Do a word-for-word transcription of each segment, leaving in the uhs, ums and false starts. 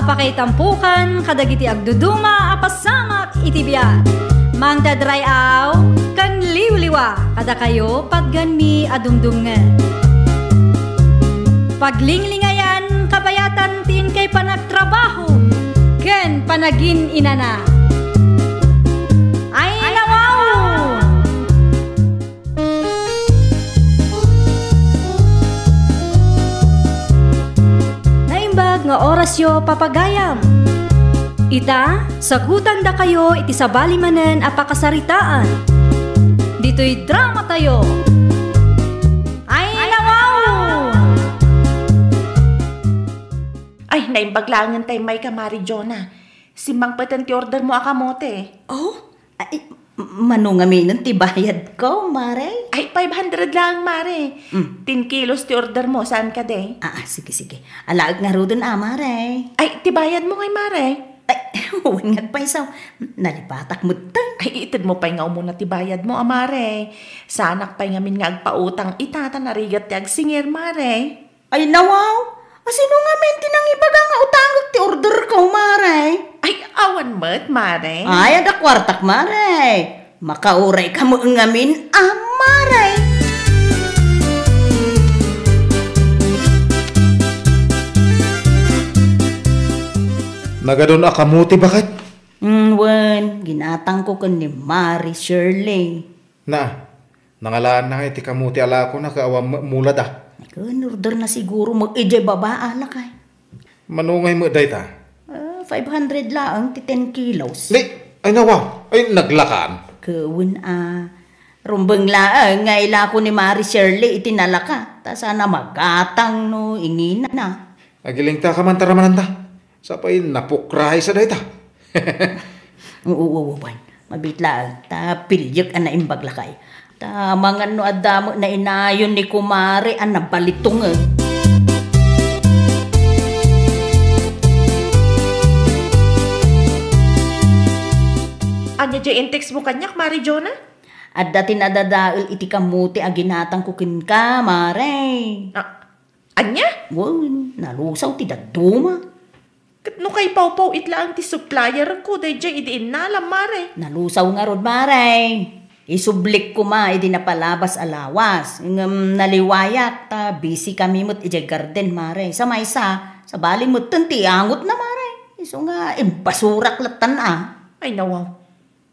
Pakaitampokan kadagiti agduduma a pasamak iti biag. Mangted ray-aw ken liwliwa kadakayo patganmi a dumdumngen. Paglinglingayan kabayatan ti inkay panagtrabaho ken panagin-inana. Ay, nawaw! Naimbag nga orasyo, papagayam. Ita, sagutandakayo iti sabali manen a pakasaritaan. Ditoy dramatayo. Ay, nawaw! Ay, naimbag laengen tay mayka, Mari Jonah. Simmangpeten ti ordermo a kamote. Oh? Ay, m-, mano ngaminen ti bayadko, Mare? Ay, five hundred laeng, Mare. Mm. Ten kilos ti ordermo, saan kadi? Ah, ah, sige, sige. Alaek ngaruden a, Mare. Ay, ti bayadmo ngay, Mare? Ay, wen nga agpayso. Nalipatak metten. Ay, itedmo pay nga umuna ti bayadmo a, Mare. Saanak pay ngamin nga agpautang ita, ta narigat ti agsingir, Mare. Ay, nawaw! Asino ngamin ti nangibaga nga utangek ti orderko, Mare? Ay, awan met, Mare. Ay, adda kuartak, Mare. Makaurayka met ngamin a, Mare. Nagadun a kamote, baket? Mm, wen, ginatangko ken ni Mare Shirley. Na, nangalaanna nga iti kamote a lakona ket awan met mulada. Ken orderna siguro met idiay baba a, lakay. Mano ngay met dayta? Ah, five hundred laeng ti ten kilos. Ni, ay, nawa, ay, naglakan. Wen a, rumbeng laeng nga ilako ni Mari Shirley iti nalaka. Ta saan a magatang no inginana. Agilingtaka man ta ramananda. Sapay napukraisa dayta. Oo, oo, wen. Mabiit laeng. Ta piliek a naimbag, lakay. Ta amangan no adda met nainayon ni kumare a nabalitong. Ania diay intextmo kaniak, Mari Jonah? Adda ti nadadael iti kamote a ginatangko kenka, Mare. Ah, ania? Wen, nalusaw ti dadduma. Ket no kaipawpaw it laeng ti supplierko daydiay idi innalam, Mare? Nalusaw ngarud, Mare. Isublik koma idi napalabas a lawas. Ngem naliwayak ta busy kami met idiay garden, Mare. Sa maysa, sabali metten ti angotna, Mare. Isu nga imbasurak lattan a. Ay, nawaw.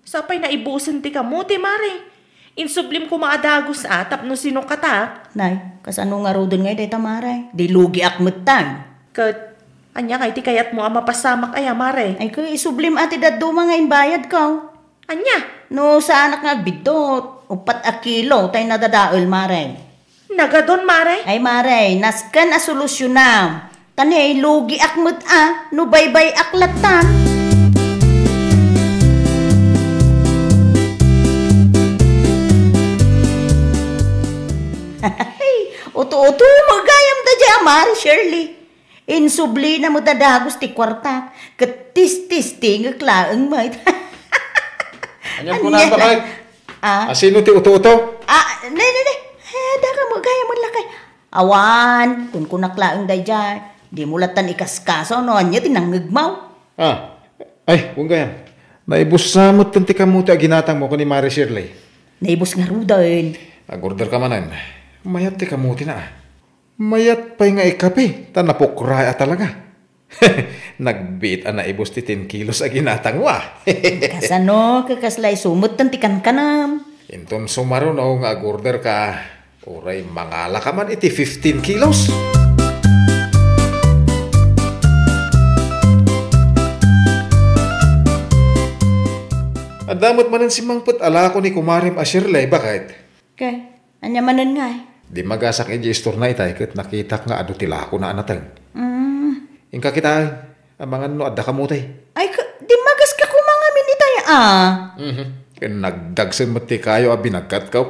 Sapay naibusen ti kamote, Mare. Insublim koma a dagus a tapno sinukatak. Nay, kasano ngaruden ngay dayta, Mare? Di lugiak metten. Ket, ania ngay ti kayatmo a mapasamak aya, Mare? Ay, ket isublim a ti dadduma nga imbayadko. Ania? No saanak nga agbiddut, uppat a kilo tay nadadael, Mare. Nagadun, Mare? Ay, Mare, nasken a solusyonam. Ta ne, lugiak met a, no baybay-ak lattan. Uto-uto met gayam daydiay a Mari Shirley. Insublina met a dagus ti kuartak, ket tististingek laeng met. Ania kunam, baket? Ah. Asino ti uto-uto? Ah, ne, ne, ne. Eh, daka met gayam met, lakay. Awan, kunkunak laeng daydiay. Dimo lattan ikaskaso no ania ti nangngegmo. Ah, ay, wen gayam. Naibussa metten ti kamote a ginatangmo ken ni Mari Shirley. Naibus ngaruden. Agorder ka manen. Mayat ti kamotena. Mayat pay nga ikape, ta napukray a talaga. Nagbiit a naibus ti ten kilos a ginatangmo a. Kasano, ket kasla isu metten ti kankanam? Inton sumaruno nga agorder ka, uray mangala ka man iti fifteen kilos. Adda met manen simmangpet a lako ni kumarem a Shirley, baket? Kay, ania manen ngay? Dimmagasak idiay istorna itay ket nakitak nga adu ti lakona a nateng. Mm. Inka kitaen, amangan no adda kamote. Ay, ka-, dimmagaska koma ngamin itay a. Mhm. Ken nagdagsen met ti kayo a binagkatko.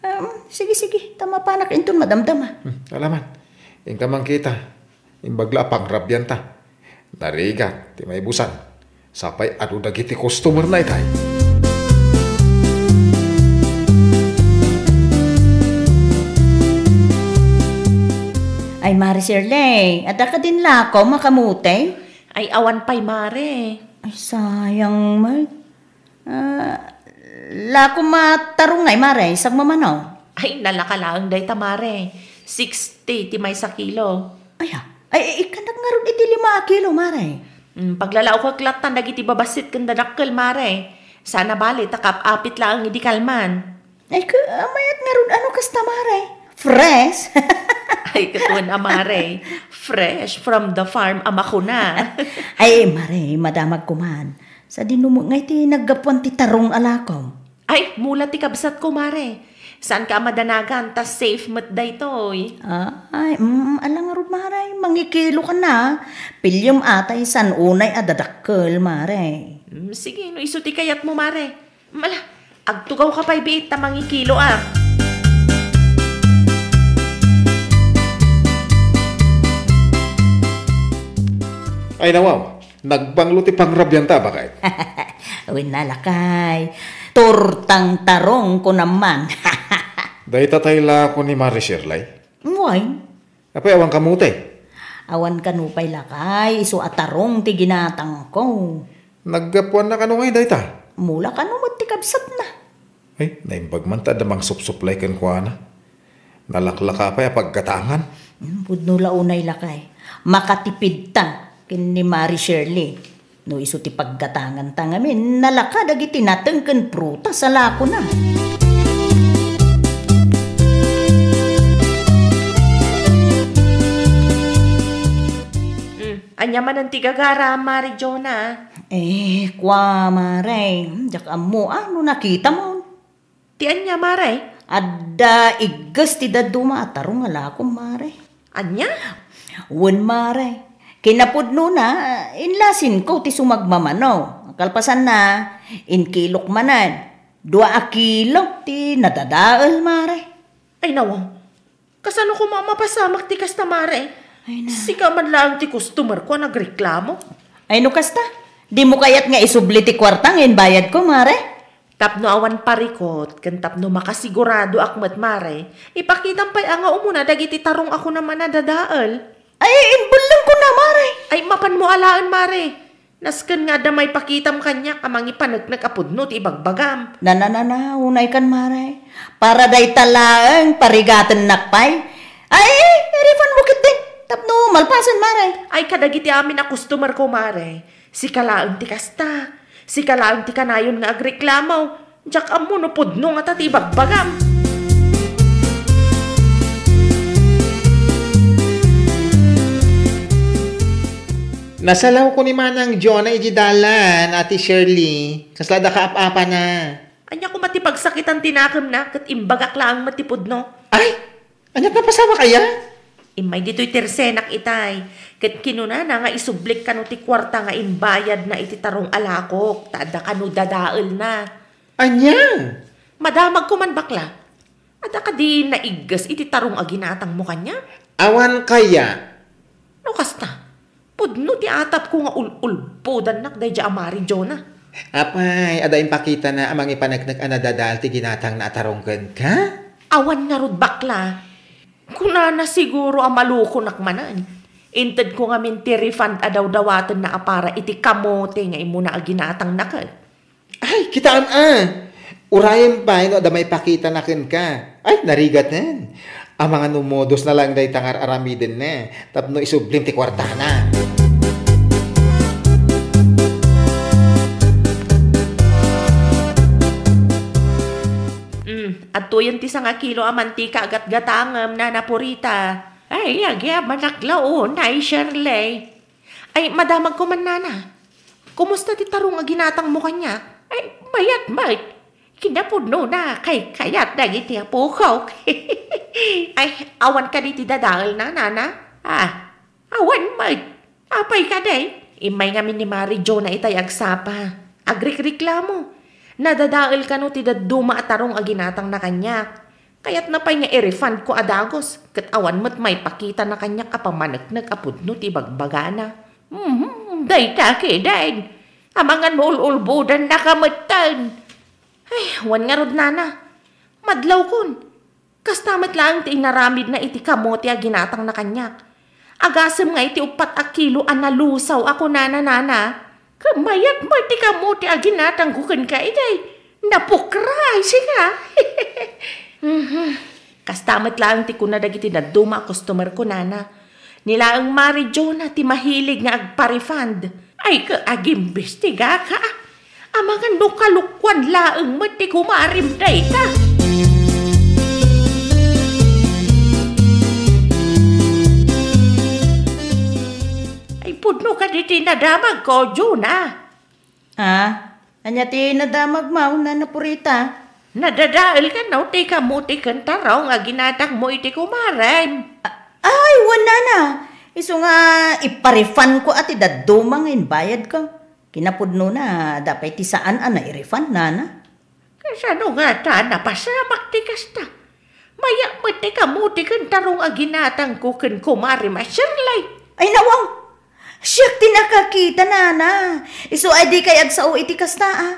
Um, sige, sige. Ta mapanak inton madamdama. Hmm, alaman. Inka man kita. Imbag la a pangrabianta. Narigat ti maibusan. Sapay adu dagiti customer-na itay. Ay, Mari Shirley, adda kadin lako, makamote? Ay, awan pay, mare. Ay, sayang met. Ah, la koma tarong ngay, mare, isagmamano. Ay, nalaka laeng dayta, mare. Sixty ti maysa kilo. Ay, ah. Ay, ay, ikkanak ngarud iti lima a kilo, mare. Mm, paglalaokek lattan dagiti babassit ken dadakkel, mare. Sana bale ta kaap-apit laeng idi kalman. Ay, ka-, amayat ngarud ano kasta, mare? Fresh? Ay, ket wen a, mare. Fresh from the farm a makuna. Ay, mare, madamag koman. Sadino met ngay ti naggapuan ti tarong a lakom? Ay, mula ti kabsatko, mare. Saanka a madanagan, ta safe met daytoy. Ay, mm, ala ngarud, mare. Mangikilo ka na. Piliem atay san unay a dadakkel, mare. Mm, sige, no isu ti kayatmo, mare. Mala, agtugawka pay biit ta mangikilo a. Ay, nawaw, nagbanglo ti pangrabianta, baket. Wen a, lakay, tortang tarong kunam man. Dayta tay lako ni Mare Shirley? Wen. Apay, awan kamote? Awan kano pay, lakay, isu a tarong ti ginatangko. Naggapuanna kano ngay dayta? Mula kano met ti kabsatna. Ay, naimbag man ta adda mangsupsuplay kenkuana. Nalaklaka pay a paggatangan. Hmm, pudno la unay, lakay. Makatipidtan ken ni Mari Shirley. No isu ti paggatanganta ngamin, nalaka dagiti nateng ken prutas a lakona. Hmm, ania manen ti gagara, Mari Jonah? Eh, kua, mare, diak ammo a no nakitam. Ti ania, mare? Adda igges ti dadduma a tarong a lakom, mare. Ania? Wen, mare. Kinapudnona, inlasinko ti sumagmamano. Kalpasanna, inkilok manen. Dua a kilo ti nadadael, mare. Ay, nawaw. Kasano koma a mapasamak ti kasta, mare? Ay na. Sika man laeng ti customer ko a nagreklamo. Ay, no kasta, dimo kayat nga isubli ti kuarta nga imbayadko, mare? Tapno awan parikut, ken tapno makasiguradoak met, mare, ipakitam pay a nga umuna dagiti tarong a kunam a nadadael. Ay, imbellengko na, mare. Ay, mapanmo alaen, mare. Nasken nga adda maipakitam kaniak a mangipaneknek a pudno ti ibagbagam. Na, na, na, na, unaykan, mare. Para dayta laeng parigatennak pay. Ay, irefund mo ketdin. Tapno malpasen, mare. Ay, kadagiti amin a customer ko, mare. Sika laeng ti kasta. Sika laeng ti kanayon nga agreklamo. Diak ammo no pudno ngata ti ibagbagam. Nasalawko ni Manang Jonah iti dalan, Ate Shirley. Kasla da kaap-apana. Ania koma ti pagsakitan ti nakemna, ket imbagak laeng met ti pudno. Ay! Ania ti napasamak aya? Immay ditoy ti resenak itay, ket kinunana nga isublik kano ti kuarta nga imbayadna iti tarong a lakok, ta adda kano dadaelna. Ania? Madamagko man, bakla. Adda kadi naigges iti tarong a ginatangmo kaniak? Awan kaya. No kasta, pudno ti atapko nga ul-ulbodannak daydiay a Mari Jonah. Apay, adda impakitana a mangipaneknek a nadadael ti ginatangna a tarong kenka? Awan ngarud, bakla. Kunana siguro a malukonak manen. Intedko ngamin ti refund a dawdawatenna a para iti kamote nga immuna a ginatangna ket. Ay, kitaem a! Urayem pay no adda maipakitana kenka. Ay, narigaten. Amangan no modosna laeng dayta nga ar-aramidenna tapno isublim ti kuartana. Mm, adtoyen ti sangakilo a mantika a gatgatangem, Nana Purita. Ay, agyamanak la unay, Shirley. Ay, madamagko man, Nana. Kumusta ti tarong a ginatangmo kaniak? Ay, mayat met. Kinapudnona, kaykayat dagiti apokok. Ay, awan kadi ti dadaelna, Nana? Ah, awan met. Apay kadi? Immay ngamin ni Mari Jonah itay agsapa. Agrikriklamo. Nadadael kano ti dadduma a tarong a ginatangna kaniak. Kayatna pay nga i-refund ko a dagus, ket awan met maipakitana kaniak a pamaneknek a pudno ti ibagbagana. Mhm, dayta ketdin. Amangan no ul-ulbodannaka metten. Ay, wen ngarud, Nana. Madlawkon. Kasta met laeng ti inaramidna iti kamote a ginatangna kaniak. Agasem nga iti uppat a kilo a nalusaw a kunana, nana. Ket mayat met ti kamote a ginatangko kenka idiay. Napukray, sika. Mhm. Kasta met laeng ti kuna dagiti dadduma a customer ko, nana. Ni laeng Mari Jonah ti mahilig nga agpa-refund. Ay, ket agimbestigaka. Amangan no kalokuan laeng met ti kumarim dayta. Ay, pudno kadi ti nadamagko, Jonah. Ah, ania ti nadamagmo, Nana Purita? Nadadael kano ti kamote ken tarong a ginatangmo iti kumarim. A-, ay, wen, nana. Isu nga ipa-refund ko a ti dadduma nga imbayadko. Kinapudnona, adda pay ti saan a nai-refund, nana. Kasano ngata a napasamak ti kasta? Mayat met ti kamote ken tarong a ginatangko ken kumarim a Shirley. Ay, nawaw! Siak ti nakakita, nana. Isu ay dikay agsao iti kasta, a.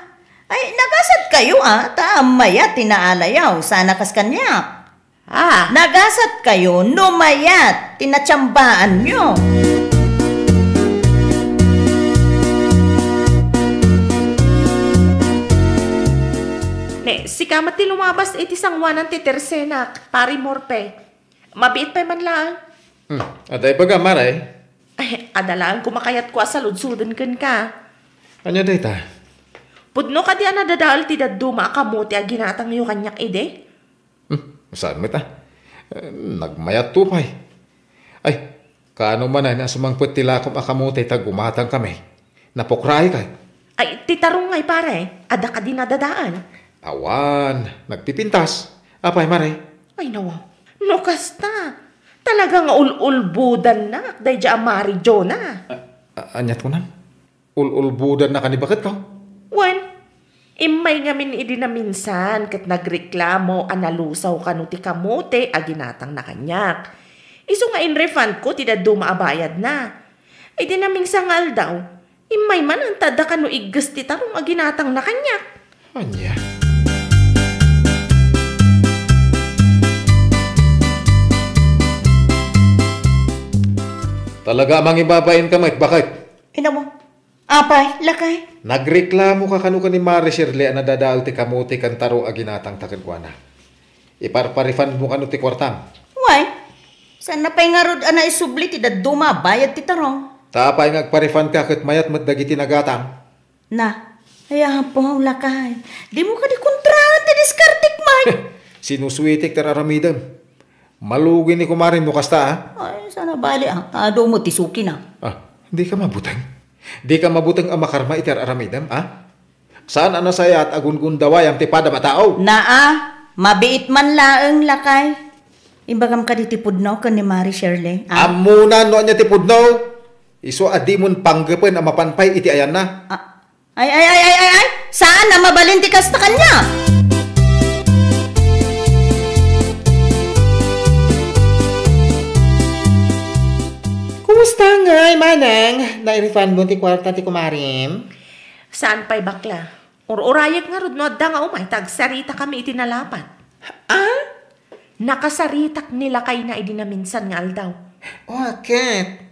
Ay, nagasatkayo, a. Ta mayat ti naalayaw, saan a kas kaniak. Ah. Nagasatkayo no mayat ti natsambaanyo. Ne, sika met ti lumabas iti sangoanan ti tersenak, Pari Morpe. Mabiit pay man laeng. Hmm, adda ibaga, Mare? Ay, adda laeng kumakayatko a saludsoden kenka. Ania dayta? Pudno kadi a nadadael ti dadduma a kamote a ginatangyo kaniak idi? Hmm, saan met a? Eh, nagmayatto pay. Ay, kaano manen a sumangpet ti lakom a kamote ta gumatangkami? Napukraykay. Ay, ti tarong ngay, pare, adda kadi nadadael? Awan, nagpipintas. Apay, Mare? Ay, nawaw. No kasta, talaga nga ul-ulbodannak daydiay a Mari Jonah. A-, aniat kunam? Ul-ulbodannak a ni baketko? Wen, immay ngamin idi naminsan ket nagreklamo a nalusaw kano ti kamote a ginatangna kaniak. Isu nga inrefundko ti dadduma a bayadna. Idi naminsan nga aldaw, immay manen ta adda kano igges ti tarong a ginatangna kaniak. Ania? Talaga a mangibabainka met, baket? Inamo. Apay, lakay? Nagreklamoka kano ken ni Mari Shirley a nadadael ti kamote ken tarong a ginatangta kenkuana. Iparpa-refundmo kano ti kuartam. Way, saan na pay ngarud a naisubli ti dadduma a bayad ti tarong? Ta apay nga agpa-refundka ket mayat met dagiti nagatang? Na, ay apo, lakay. Dimo kadi kontraan ti diskartek, Mike. Sinusuitek ti ar-aramidem. Malugi ni kumarim no kasta, a. Ay, saan a bali, a. Adu met ti sukina. Ah, dika mabuteng. Dika mabuteng a makarma iti ar-aramidem, a? Saan a nasayaat a gungundawayam ti padam a tao? Naa, mabiit man laeng, lakay. Imbagam kadi ti pudno ken ni Mari Shirley, a? Ammona no ania ti pudno. Isu a dimon panggepen a mapan pay iti ayanna. A, Ay, ay, ay, ay, ay, ay! Saan a mabalin ti kasta kaniak? Kumusta ngay, manang? Nai-refundmo ti kuarta ti kumarim? Saan pay, bakla? Ur-urayek ngarud no adda nga umay ta agsaritakami iti nalapat. Ah? Nakasaritak ni lakayna idi naminsan nga aldaw. O, ket?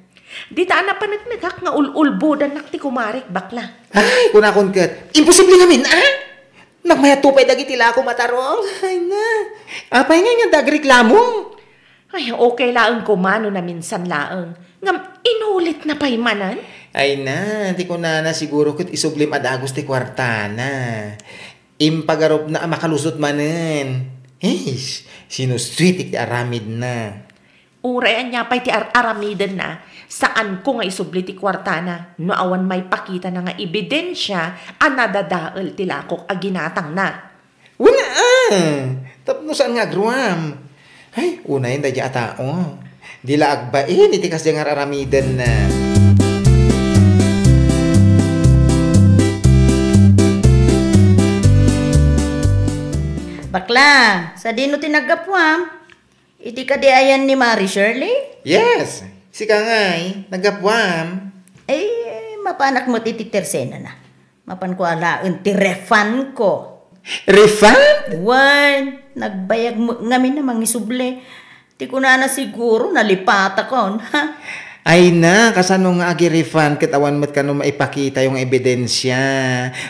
Dita a napaneknekak nga ul-ulbodannak ti kumarek, bakla. Ay, kunakon ket, imposible ngamin, a? Nagmayatto pay dagiti lakom a tarong. Ay na. Apay ngay nga adda agreklamo? Ay, okay laeng koma no naminsan laeng. Ngem inulitna pay manen? Ay na, ti kunana siguro ket isublim a dagus ti kuartana. Impagarupna a makalusot manen. Hey, sinusuitek ti aramidna. Uray ania pay ti ar-aramidenna, saanko nga isubli ti kuartana no awan maipakitana nga ebidensia a nadadael ti lakok a ginatangna. Wen a, tapno saan nga agruam. Ay, unayen daydiay a tao. Di la agbain iti kasdiay nga ar-aramidenna. Bakla, sadino ti naggapuam? Iti kadi ayan ni Mari Shirley? Yes, sika ngay, naggapuam. Ay, mapanak met iti tersenana. Mapanko alaen ti refundko. Refund? Wen, nagbayag met ngamin a mangisubli. Ti kunana siguro, nalipatakon, ha? Ay na, kasano nga agi-refund ket awan met kano maipakitayo nga ebidensia?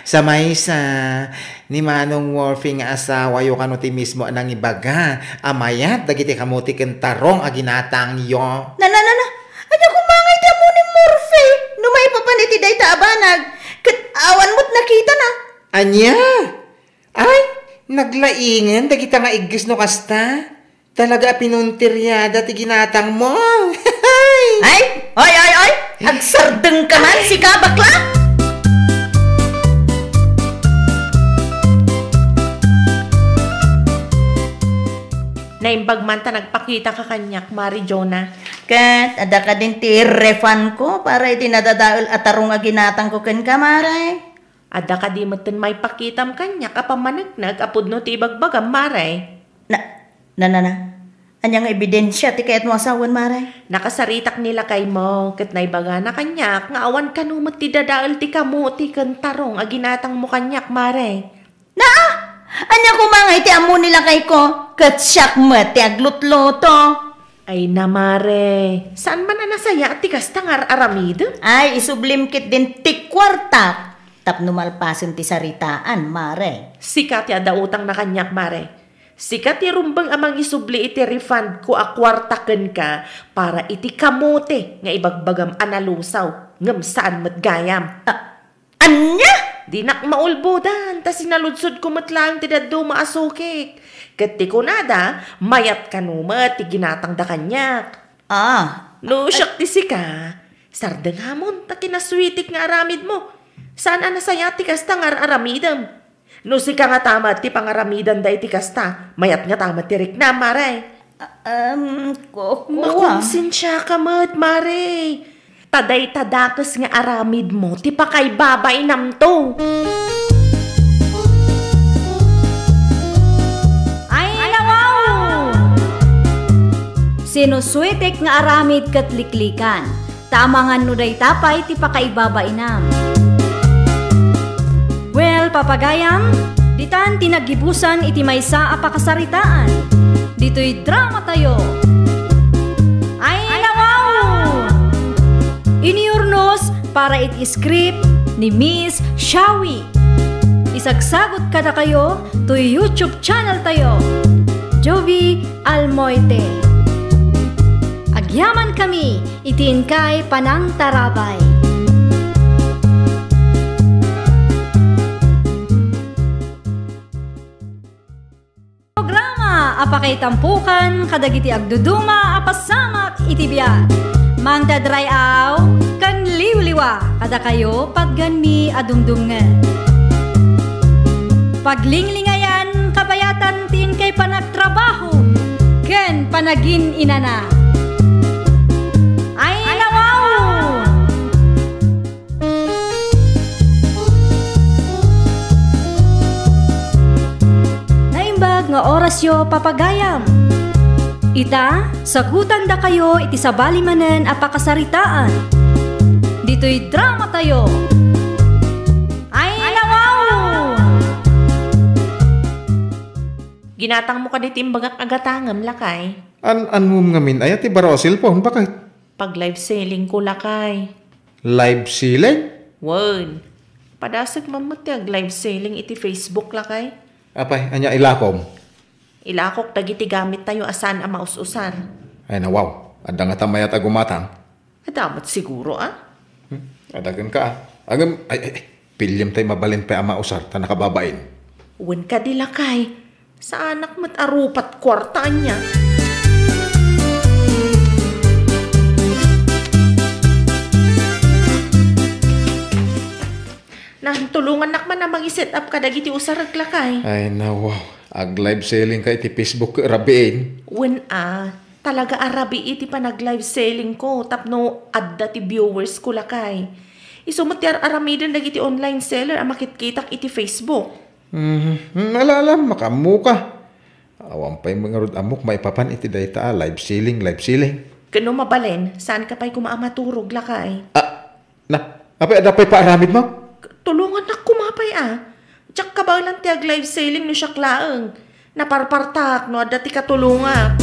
Sa maysa, ni Manong Murphy nga asawayo kano ti mismo a nangibaga a mayat dagiti kamote ken tarong a ginatangyo. Na, na, na, na. Ania koma nga iti ammo ni Murphy? No maipapan iti dayta a banag, ket awan met nakitana. Ania? Ay, naglaingen dagita nga igges no kasta. Talaga a pinunteriada ti ginatangmo. Ay, ay, ay, ay! Agsardengka man, sika, bakla! Naimbag man ta nagpakitaka kaniak, Mare Jonah. Ket adda kadin ti refundko para iti nadadael a tarong a ginatangko kenka, Mare? Adda kadi metten maipakitam kaniak a pammaneknek a pudno ti ibagbagam, Mare? Na, na, na, na. Ania nga ebidensia ti kayatmo a sawen, Mare? Nakasaritak ni lakaymo, ket naibagana kaniak nga awan kano met ti dadael ti kamote ken tarong a ginatangmo kaniak, Mare. Na! Ania koma nga iti ammo ni lakayko, ket siak met ti aglutluto. Ay na, Mare, saan man a nasayaat ti kasta nga ar-aramidem? Ay, isublim ketdin ti kuartak tapno malpasen ti saritaan, Mare. Sika ti adda utangna kaniak, Mare. Sika ti rumbeng a mangisubli iti refundko a kuarta kenka para iti kamote nga ibagbagam a nalusaw, ngem saan met gayam. Ah, ania? Dinak maulbodan, ta sinaludsodko met laeng ti dadduma a sukik. Ket ti kunada, mayat kano met ti ginatangda kaniak. Ah. No siak ti sika, sardengamon ta kinasweetek nga aramidmo. Saan a nasayaat ti kasta nga ar-aramidem. No sika ngata met ti pangaramidanda iti kasta, mayat ngata met ti riknam, Mare. Ah, um, ko-, kuwa. Makonsensiaka met, Mare. Ta dayta dakes nga aramidmo ti pakaibabainamto. Ay, nawaw! Sinusweetek nga aramid ket liklikan. Ta amangan no dayta pay ti pakaibabainam. Well, papagayam, ditan ti naggibusan iti maysa a pakasaritaan. Ditoy dramatayo. Ay, nawaw! Iniurnos para iti script ni Miss Shawi. Isagsagot kadakayo toy YouTube channel tayo, Jovi Almoite. Agyamankami iti inkay panangtarabay. Programa a pakaitampukan kadagiti agduduma a pasamak iti biag. Mangted ray-aw ken liwliwa kadakayo patgenmi a dumdumngeg. Paglinglingayan kabayatan ti inkay panagtrabaho ken panagin-inana. Ay, nawaw! Naimbag nga orasyo, papagayam. Ita, sagutandakayo iti sabali manen a pakasaritaan. Ditoy dramatayo. Ay, nawaw! Ginatangmo kadi ti imbagak a gatangem, lakay? An-anmom ngamin aya ti baro a cellphone, bakit? Pag-live selling ko, lakay. Live selling? Wen. Padasek man met ti ag-live selling iti Facebook, lakay. Apay, ania ilakom? Ilakok dagiti gamit tayo a saan a maus-usar. Ay, nawaw. Adda ngata mayat a gumatang? Adda met siguro, a? Hmm? Adda kenka, a? Ngem, ay, ay, ay. Piliem tay mabalin pay a mausar ta nakababain. Wen kadi, lakay. Saanak met a rupat kuarta ania. Na, tulongannak man a mangi-set up kadagiti usarek, lakay. Ay, nawaw. Ag-live selling ka iti Facebook, rabiin. Wen a, talaga a rabii ti panag-live selling ko tapno adda ti viewers ko, lakay. Isu met ti ar-aramiden dagiti online seller a makitkitak iti Facebook. Mhm. Hmm, ala, ala, makaammoka. Awan pay ngarud ammok maipapan iti dayta a live selling, live selling. Ken no mabalin, saanka pay koma a maturog, lakay. Ah, na, apay adda pay paaramidmo? Tulongannak koma pay a. Diak kabaelan ti ag-live selling no siak laeng. Naparpartak no adda ti katulongak.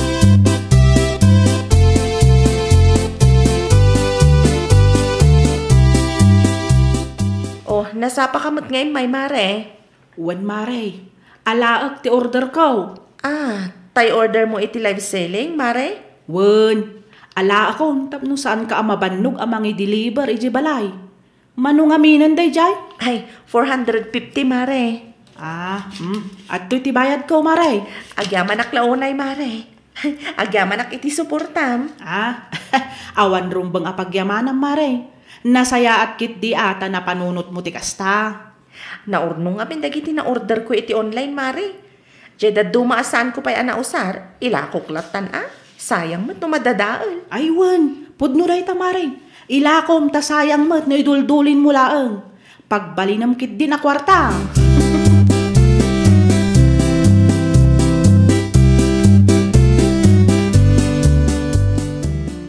Nasapaka met nga immay, Mare? Wen, Mare. Alaek ti orderko. Ah, tay order mo iti live selling, Mare? Wen, alaekon tapno saanka a mabannog a mangi-deliver idiay balay. Mano ngaminen daydiay? Ay, four hundred fifty, Mare. Ah, hmm. Adtoy ti bayadko, Mare. Agyamanak la unay, Mare. Agyamanak iti suportam. Ah, awan rumbeng a pagyamanam, Mare. Nasayaat ketdi a ta napanunotmo ti kasta. Naurnong ngamin dagiti na-orderko iti online, Mare. Diay dadduma a saanko pay a nausar, ilakok lattan a. Sayang met no madadael. Ay wen, pudno dayta, Mare. Ilakom ta sayang met no iduldulinmo laeng. Pagbalinem ketdin a kuarta.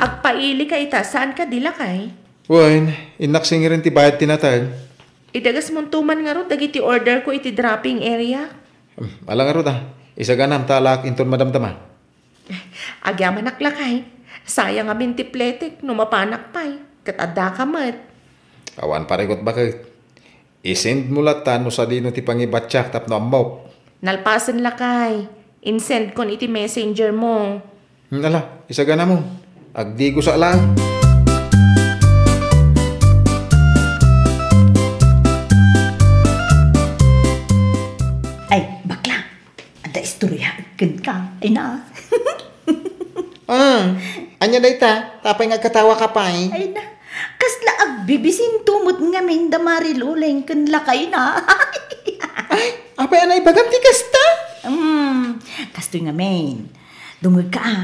Agpailika ita, saan kadi, lakay? Wen, innak singiren ti bayad ti natal. Idagasmonto man ngarud dagiti orderko iti dropping area? Hmm, ala ngarud a. Isaganam ta alaak inton madamdama. Agyamanak, lakay. Sayang ngamin ti pletek no mapanak pay. Ket addaka met. Awan parikut baket. I-sendmo lattan no sadino ti pangibatiak tapno ammok. Nalpasen, lakay. Insendkon iti messenger mo. Hmm, ala, isaganamon. Agdigosak laeng. Ay, bakla. Adda istorya kenka, ay na. Ah, ania dayta? Apay nga agkatawaka pay? Ay na, kasla agbibisinto met ngamin da Mari Luleng ken lakayna. Ay, apay a naibagam ti kasta? Hmm, kastoy ngamin. Dumngegka a,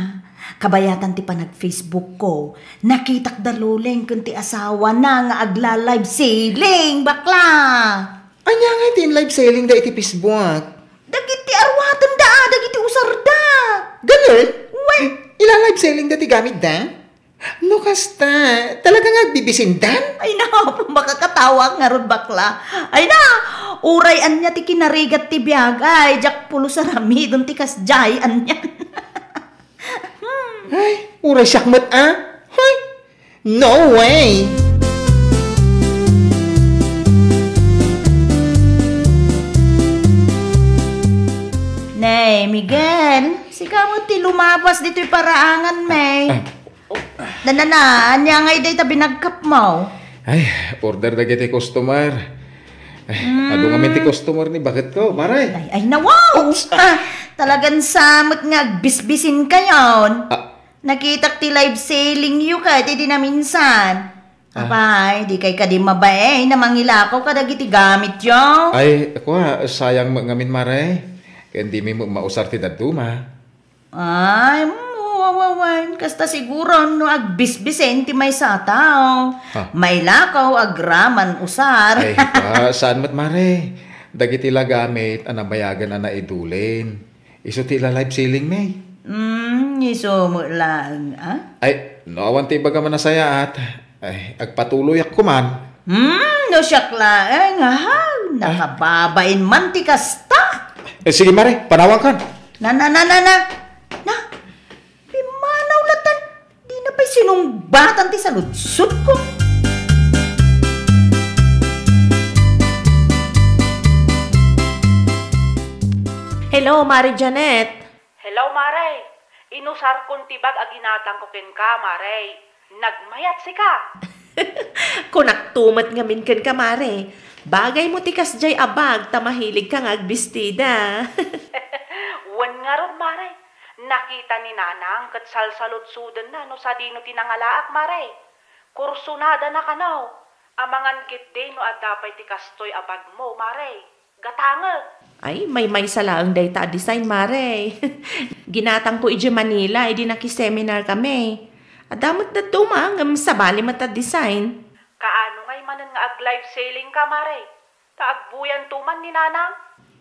kabayatan ti panag-Facebook ko, nakitak da Luleng ken ti asawana nga agla-live selling, bakla. Ania ngay ti in-live selling da iti Facebook? Dagiti aruaten da, dagiti usar da. Ganun? Wen. Ila-live selling da ti gamit da? No kasta, talaga nga agbibisindan? Ay na, makakatawa ngarud, bakla. Ay na, uray ania ti kinarigat ti biag, ay, diak pulos aramidon ti kasdiay, ania. Ay, uray siak met a? Hoy! No way! Nay, Miguel, sika met ti lumapas ditoy paraangan, may. Ah. Nanana, ania ngay dayta binagkapmo? Ay, order dagiti customer. Ay, adu ngamin ti customer ni baketko, Mare. Ay, ay, na, wow! Oops! Ah, talagan sa met nga agbisbisinkayon. Ah. Nakitak ti live selling yo ket idi naminsan. Ah. Apay, dikay kadi mabain a mangilakaw kadagiti gamityo? Ay, kua, sayang met ngamin, Mare. Ken dimi met mausar ti dadduma. Ay, mm, wawawen, kasta siguro no agbisbisen ti maysa a tao. Ha? Mailakaw agraman usar. Ay, ah, saan met, Mare? Dagiti la gamit a nabayagan a naidulin. Isu ti ila-live selling, May. Mm, isu met laeng, ah? Ay, no awan ti ibagam a nasayaat, ay, agpatuloyak koman. Hmm, no siak laeng, aha, nakababain man ti kasta. Eh, sige, Mare, panawankan. Na, na, na, na, na. Na, pimmanaw latan. Dina pay sinungbatan ti saludsodko. Hello, Mare Janet. Hello, Mare. Inusarkon ti bag a ginatangko kenka, Mare. Nagmayat sika. Kunakto met ngamin kenka, Mare. Bagaymo ti kasdiay a bag ta mahiligka nga agbistida. Wen ngarud, Mare. Nakita ni Nanang ket salsaludsodenna no sadino ti nangalaak, Mare. Kursunadana kano. Amangan ketdi no adda pay ti kastoy a bagmo, Mare. Gatangek. Ay, maymaysa laeng dayta a design, Mare. Ginatangko idiay Manila idi naki-seminar kami. Adda met dadduma ngem sabali met a design. Kaano ngay manen nga ag-live selling ka, Mare? Ta agbuyanto man ni Nanang?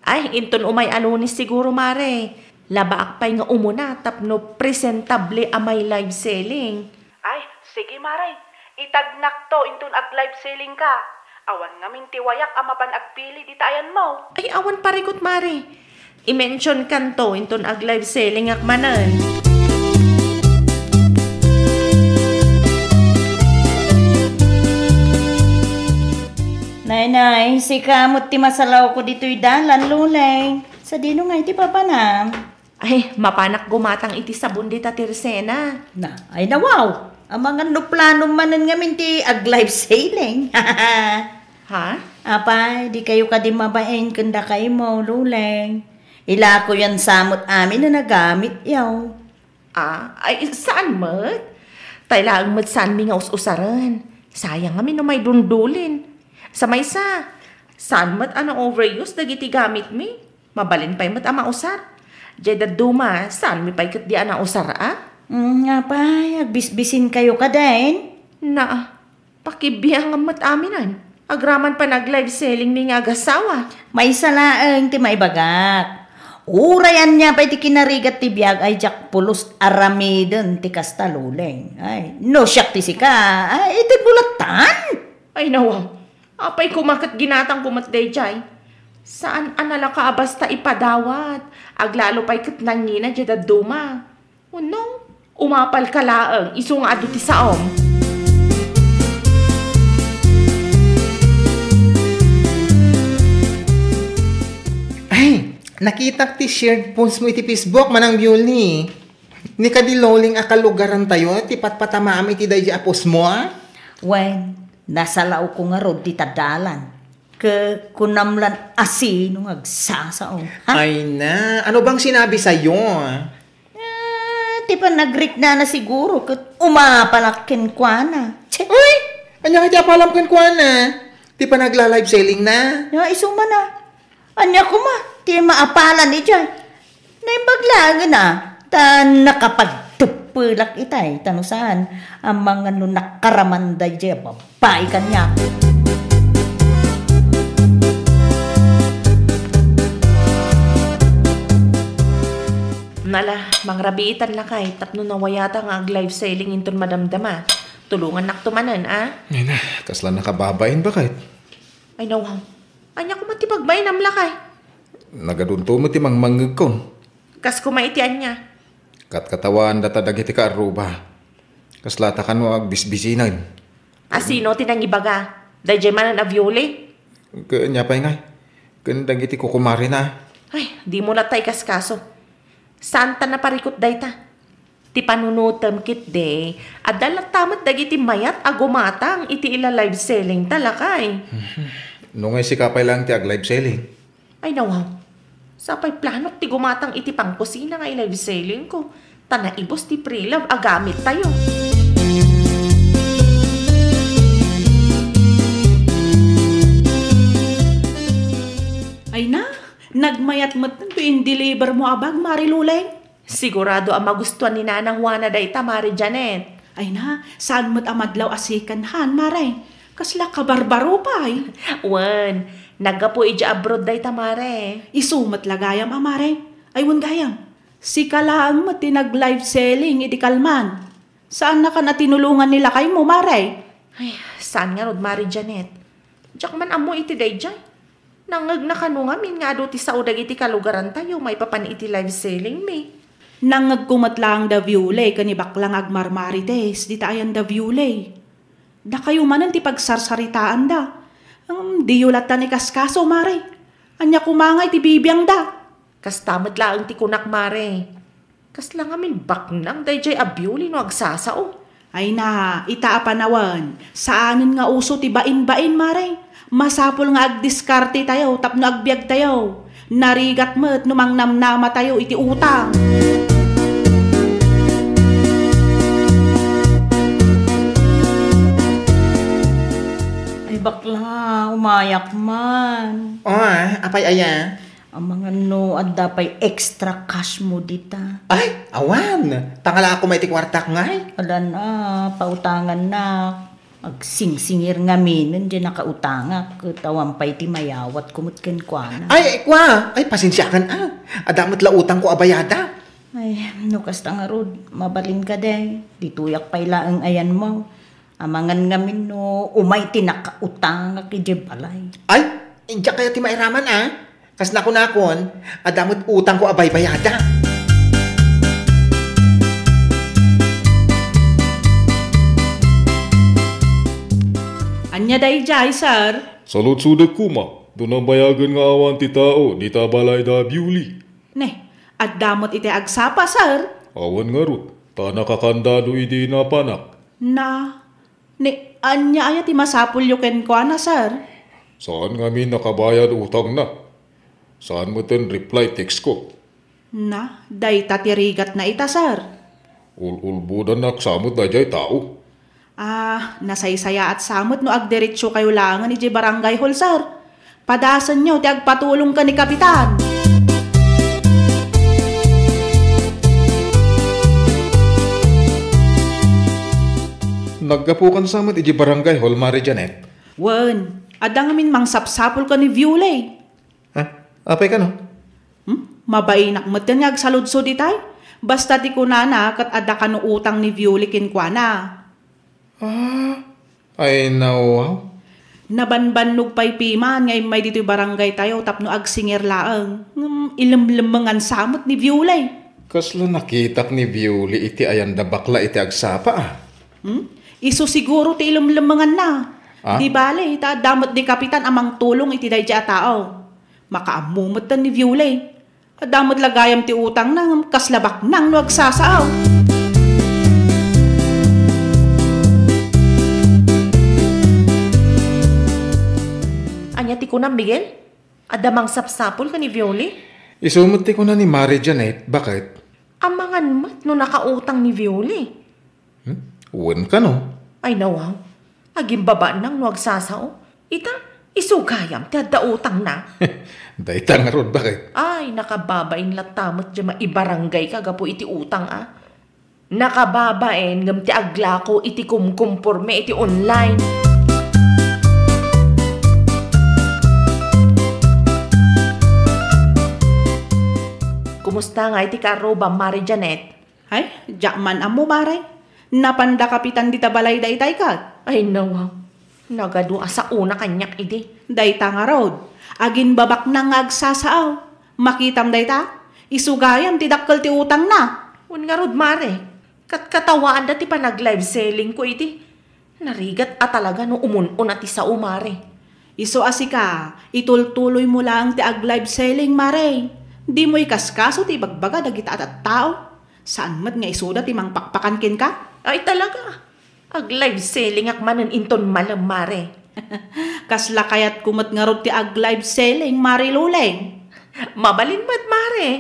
Ay, inton umay a Lunes siguro, Mare. Labaak pay nga umuna tapno presentable a may live selling. Ay, sige, Mare. Itagnakto inton ag-live selling ka. Awan ngamin ti wayak a mapan agpili dita ayanmo. Ay, awan parikut, Mare. I-mentionkanto inton ag-live sellingak manen. Ay, nay, sika met ti masalawko ditoy dalan, Luleng. Sadino nga iti papanam? Ay, mapanak gumatang iti sabon dita Tersena. Na, ay nawaw. Amangan no plano manen ngamin ti ag-live selling. Ha? Apay, di kayo kadi mabain ken dakaymo, Luleng. Ilako yan samot amin a nagamit yaw. Ah, ay, saan met? Tay laeng met saanmi nga us-usaren. Sayang ngamin no maidundulin. Sa maysa, saan met a na-overuse dagiti gamitmi? Mabalin pay met a mausar. Diay dadduma, saanmi pay ket di a nausar a? Mm, nga pay, agbisbisin kayo kadaen? Naa, pakibiangam met aminen. Agraman pay nag-live selling mi nga agasawa. Maysa laeng ti maibagak. Uray ania pay ti kinarigat ti biag ay diak pulos aramiden ti kasta, Luleng. Ay, no siak ti sika, ay, itedmo lattan. Ay, nawaw. Apay koma ket ginatangko met daydiay. Saan a nalaka a basta ipadawat. Aglalo pay ket nangina diay dadduma. Wenno, umapalka laeng isu nga adu ti saom. Ay, nakitak ti shared post mo iti Facebook, Manang Biuli. Ni kadi Luleng a kalugarantayo ti patpatamaam iti daydi a post mo, a? Wen, nasalawko ngarud dita dalan. Ke kunam lan asino nga agsasao, ha? Ay na, ano bang sinabi sa'yo? Ah, ti panagriknana siguro ket umapalak kenkuana. Che! Uy! Ania nga ti apalam kenkuana? Ti panagla-live selling na? Ya, isu man a. Ania koma ti maapalan idiay? Naimbag laengen a, ta nakapagteppelak itay, ta no saan, amangan no nakaramanda idiay a babai kaniak. Nala, mangrabiitan lakay, tapno nawayata nga ag-live selling inton madamdama. Tulongannakto manen, a? Ay na, kasla nakababain baket. Ay, nawaw. Ania koma ti pagbainam lakay? Nagadunto met ti mangmangngegkon. Kas koma iti ania? Katkatawaandata dagiti kaarruba. Kaslata kano agbisbisinen. A, sino ti nangibaga? Daydiay manen a Viole? Ken ania pay ngay? Ken dagiti kukumarina. Ay, dimo latta ikaskaso. Saanta naparikut dayta. Ti panunotem ketdi, adda latta met dagiti mayat a gumatang iti ila-live selling ta lakay. No ngay sika pay laeng ti ag-live selling? Ay, nawaw. Sapay planok ti gumatang iti pangkusina nga i-live selling ko, ta naibus ti pre-love a gamittayo. Ay na, nagmayat met to in-deliver mo a bag, Mari Luleng. Sigurado a magustuan ni Nana Juana dayta, Mari Janet. Ay na, saan met a madlaw a second hand, Mare? Kasla kabarbaro pay. Wen, naggapu idiay abroad dayta, Mare. Isu met la gayam a, Mare. Ay, wen gayam. Sika laeng met ti nag-live selling idi kalman. Saannakan a tinulongan ni lakaymo, Mare? Ay, saan ngarud, Mari Janet. Diak man ammo iti daydiay. Nangngegna kano ngamin nga adu ti sao dagiti kalugarantayo maipapan iti live selling mi. Nangngegko met laeng da Viole ken ni Baklang agmarmarites dita ayan da Viole. Dakayo manen ti pagsarsaritaanda. Ngem diyo latta ni kaskaso, Mare. Ania koma nga iti bibiangda? Kasta met laeng ti kunak, Mare. Kasla ngamin baknang daydiay a Viole no agsasao. Ay na, ita a panawen, saanen nga uso ti bain-bain, Mare. Masapul nga agdiskarte tayo tapno agbiag tayo. Narigat met no mangnamnama tayo iti utang. Ay bakla, umayak man. Oh, ah, apay aya? Amangan no adda pay extra cash mo dita. Ay, awan. Pangalaak koma iti kuartak ngay. Adan a, pautangannak. Agsingsingir ngaminen diay nakautangak, ket awan pay ti mayawatko met kenkuana. Ay, kua! Ay, pasensiakan a. Adda met la utangko a bayada. Ay, no kasta ngarud, mabalin kadi. Ditoyak pay laeng ayanmo. Amangan ngamin no umay ti nakautangak idiay balay. Ay, diak kayat ti mairaman a. Kas nakunakon, adda met utangko a baybayada. Ania daydiay, sir? Saludsodek koma, no nabayagen nga awan ti tao dita balay da Biuli. Ne, adda met iti agsapa, sir? Awan ngarud, ta nakakandado idi napanak. Na, ne, ania aya ti masapulyo kenkuana, sir? Saan ngamin nakabayad utangna. Saan met ten reply text ko. Na, dayta ti rigatna ita, sir. Ul-ulbodannak sa met daydiay tao. Ah, nasaysayaat sa met no agdiretsokayo laengen idiay barangay hall, sir. Padasenyo ti agpatulong ken ni Kapitan. Naggapukan sa met idiay barangay hall, Mare Janet? Wen, adda ngamin mangsapsapul ken ni Violay. Ha? Apay kano? Hmm? Mabainak met ken nga agsaludsod itay. Basta ti kunana ket adda kano utang ni Violi kenkuana. Ah, ay nawaw. Nabanbannog pay piman nga immay ditoy barangay tayo tapno agsinger laeng. Ngem ilemlemengan sa met ni Violi. Kasla nakitak ni Violi iti ayanda bakla iti agsapa, ah. Hmm? Isu siguro ti ilemlemenganna. Ah? Di bale, ta adda met ni Kapitan a mangtulong iti daydiay a tao. Makaammo met ni Violay. Adda met la gayam ti utangna, ngem kasla baknang no agsasaaw. Ania ti kunam, Miguel? Adda mangsapsapul ken ni Violi? Isu met ti kuna ni Mare Janet, baket? Amangan met no nakautang ni Violi. Hmm? Wen kano? Ay, nawaw. Agimbabaan lang no agsasao. Ita, isu gayam ti adda utangna. Dayta ngarud, baket? Ay, nakababain latta met diay maibaranggayka gapu iti utang, a. Nakababain ngem ti aglako iti kumkumporme iti online. Kumusta nga iti kaarrubam, Mare Janet? Ay, diak man ammo, Mare. Napanda Kapitan dita balay daytay ket. Ay, nawaw. Nagadu a saona kaniak idi. Dayta ngarud, agimbabaknang nga agsasaaw. Makitam dayta? Isu gayam ti dakkel ti utangna. Wen ngarud, Mare. Katkatawaanda ti panag-live selling ko idi. Narigat a talaga no umun-una ti sao, Mare. Isu a sika, itultuloymo laeng ti ag-live selling, Mare. Dimo ikaskaso ti ibagbaga dagita a tattao. Saan met nga isuda ti mangpakpakan kenka? Ay, talaga. Ag-live sellingak manen inton malem, Mare. Kasla kayatko met ngarud ti ag-live selling, Mare Luleng. Mabalin met, Mare.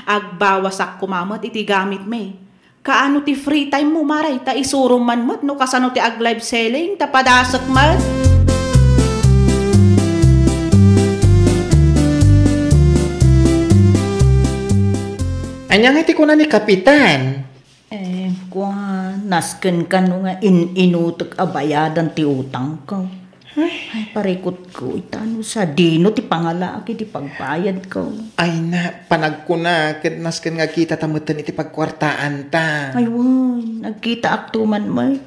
Agbawasak koma met iti gamitmi. Kaano ti free time mo, Mare? Ta isurom man met no kasano ti ag-live selling, ta padasek met. Ania nga ti kuna ni Kapitan? Eh, kua, nasken kano nga in-inutek a bayadan ti utangko. Ay, parikutko, itano sadino ti pangalaak iti pagbayadko. Ay na, panagkuna, ket nasken nga agkitata metten iti pagkuartaanta. Ay, wen, agkitaakto man met.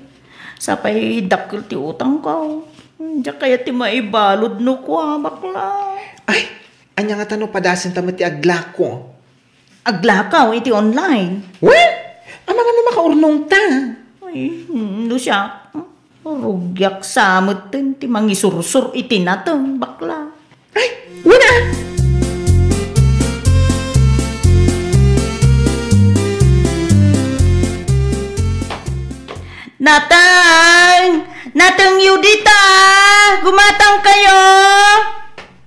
Sapay dakkel ti utangko. Diak kayat ti maibalud no kua, bakla. Ay, ania ngata no padasenta met ti aglako? Aglakaw iti online. Wen, amangan no makaurnongta. Ay, hmm, no siak, rugiak sa metten ti mangisursor iti nateng, bakla. Ay, wen a! Nateng! Natengyo dita! Gumatangkayo!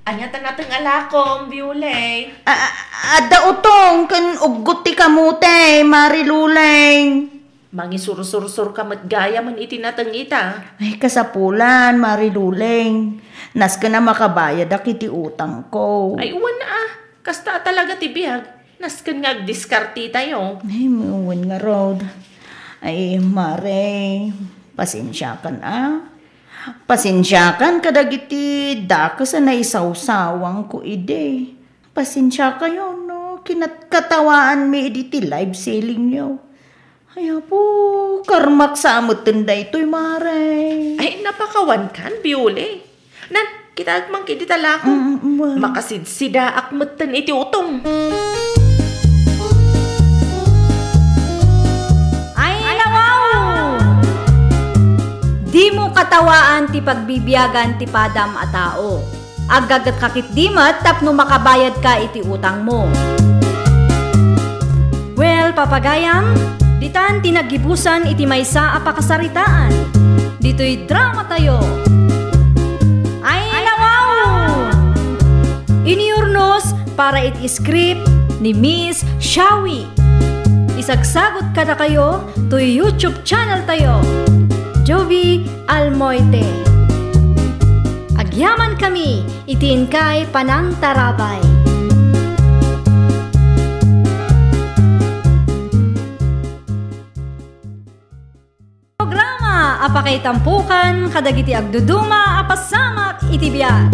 Ania ta nateng a lakom, Biulay? A-, a-, adda utong ken uggot ti kamote, Mari Luleng. Mangisursursurka met gayamen iti nateng ita. Ay, kasapulan, Mari Luleng. Nasken a makabayadak iti utangko. Ay, wen a. Kasta a talaga ti biag. Nasken nga agdiskartitayo. Ay, wen ngarud. Ay, Mare, pasensiakan a. Pasensiakan kadagiti dakes a naisawsawangko idi. Pasensiakayo no kinatkatawaanmi idi ti live sellingyo. Ay, apo, karmak sa metten daytoy, Mare. Ay, napakawankan, Biule. Nan, kitaek man kidi ta lakom. Mm, mm, mm. Makasidsidaak metten iti utong. Ay, nawaw! Dimo ket tawaan ti pagbibiagan ti padam a tao. Aggagetka ketdi met tapno makabayadka iti utangmo. Well, papagayam, ditan ti naggibusan iti maysa a pakasaritaan. Ditoy dramatayo. Ay, nawaw! Iniurnos para iti script ni Miss Shawi. Isagsagot kadakayo toy YouTube channel tayo, Jovi Almoite. Agyaman kami iti inkay panangtarabay. Programa a pakaitampukan kadagiti agduduma a pasamak iti biag.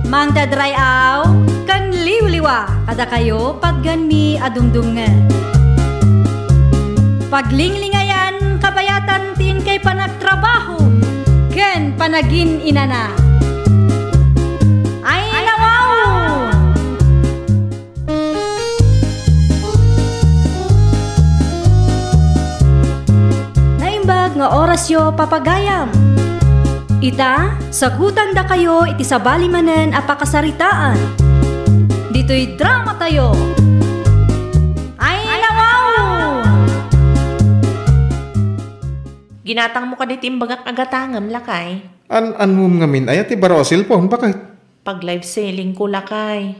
Mangted ray-aw ken liwliwa kadakayo patgenmi a dumdumngeg. Paglinglingayan kabayatan ti inkay panagtrabaho ken panagin-inana. Ay, nawaw! Naimbag nga orasyo, papagayam. Ita, sagutandakayo iti sabali manen a pakasaritaan. Ditoy dramatayo. Ay, nawaw! Ginatangmo kadi ti imbagak a gatangem, lakay? An-anmom ngamin aya ti baro a cellphone, baket? Pag-live selling ko, lakay.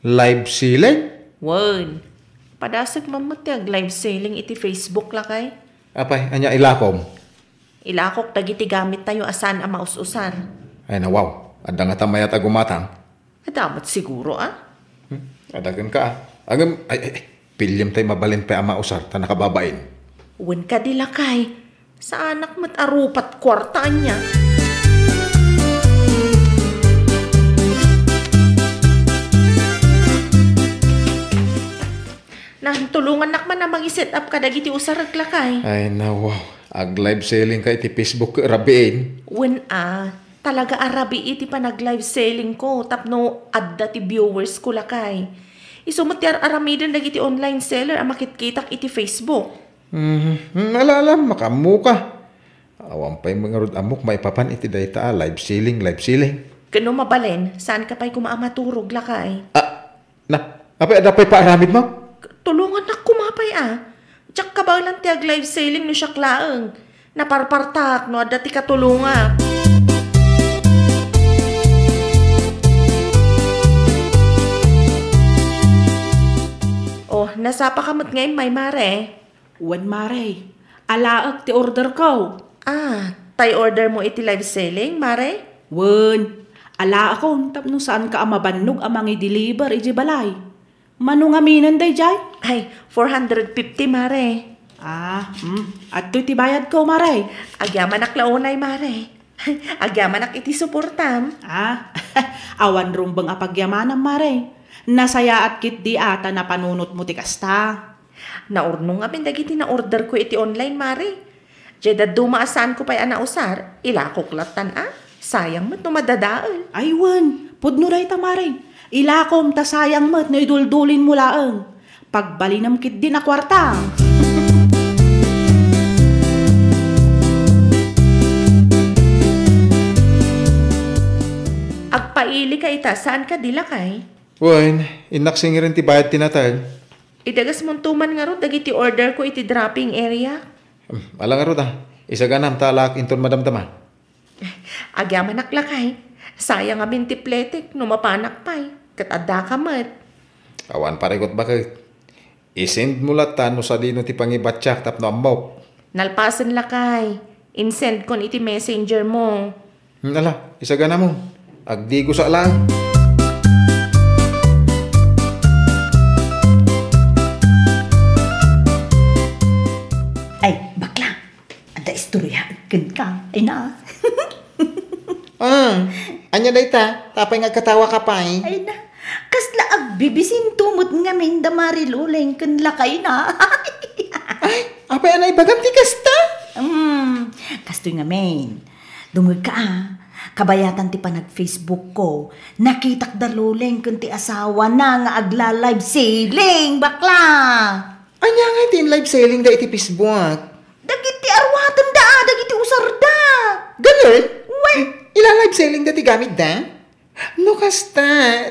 Live selling? Wen. Padasek man met ti ag-live selling iti Facebook, lakay. Apay, ania ilakom? Ilakok dagiti gamittayo a saan a maus-usar. Ay, nawaw. Adda ngata mayat a gumatang? Adda met siguro, a? Hmm? Adda kenka, a. Ngem, ay, ay, ay, piliem tay mabalin pay a mausar ta nakababain. Wen kadi, lakay. Saanak met a rupat kuarta ania. Nantulongannak man a mangi-set up kadagiti usarek, lakay. Ay, nawaw. Ag-live selling ka iti Facebook, rabiin. Wen a, talaga a rabii ti panag-live selling ko tapno adda ti viewers ko, lakay. Isu met ti ar-aramiden dagiti online seller a makitkitak iti Facebook. Mhm. Hmm, ala, ala, makaammoka. Awan pay ngarud ammok maipapan iti dayta a live selling, live selling. Ken no mabalin, saanka pay koma a maturog, lakay. Ah, na, apay adda pay paaramidmo? Tulongannak koma pay a. Diak kabaelan ti ag-live selling no siak laeng. Naparpartak no adda ti katulongak. Oh, nasapaka met nga immay, mare. Wen, mare. Alaek ti order ko. Ah, tay order mo iti live selling, mare? Wen, alaekon tapno saanka a mabannog a mangi-deliver idiay balay. Mano ngaminen daydiay? Ay, four hundred fifty, mare. Ah, hmm. Adtoy ti bayadko, mare. Agyamanak la unay, mare. Agyamanak iti suportam. Ah, awan rumbeng a pagyamanam, mare. Nasayaat ketdi a ta napanunotmo ti kasta. Naurnong ngamin dagiti na-order ko iti online, mare. Diay dadduma a saanko pay a nausar, ilakok lattan a. Sayang met no madadael. Ay wen, pudno dayta, mare. Ilakom ta sayang met no iduldulinmo laeng. Pagbalinem ketdin a kuarta. Agpailika ita, saan kadi, lakay? Wen, innak singiren ti bayad ti natal. Idagasmonto man ngarud dagiti order ko iti dropping area. Hmm, ala ngarud a. Isaganam ta alaak inton madamdama. Agyamanak, lakay. Sayang ngamin ti pletek no mapanak pay. Ket addaka met. Awan parigot, baket. I-send mo latta no sadino ti pangibatiak tapno ammok. Nalpasen, lakay. In-send kon iti messenger mo. Hmm, ala, isaganam. Agdigosak laeng. Ay, bakla. Adda istorya kenka, ay na. Ah, ania dayta? Apay nga agkatawaka pay? Ay na, kasla agbibisinto met ngamin da Mari Luleng ken lakayna. Ay, apay a naibagam ti kasta? Hmm, kastoy ngamin. Dumngegka a, kabayatan ti panag-Facebook ko, nakitak da Luleng ken ti asawana nga agla-live selling, bakla. Ania ngay ti in-live selling da iti Facebook? Dagiti aruaten da, dagiti usar da. Ganen? Wen, ila-live selling da ti gamit da? No kasta,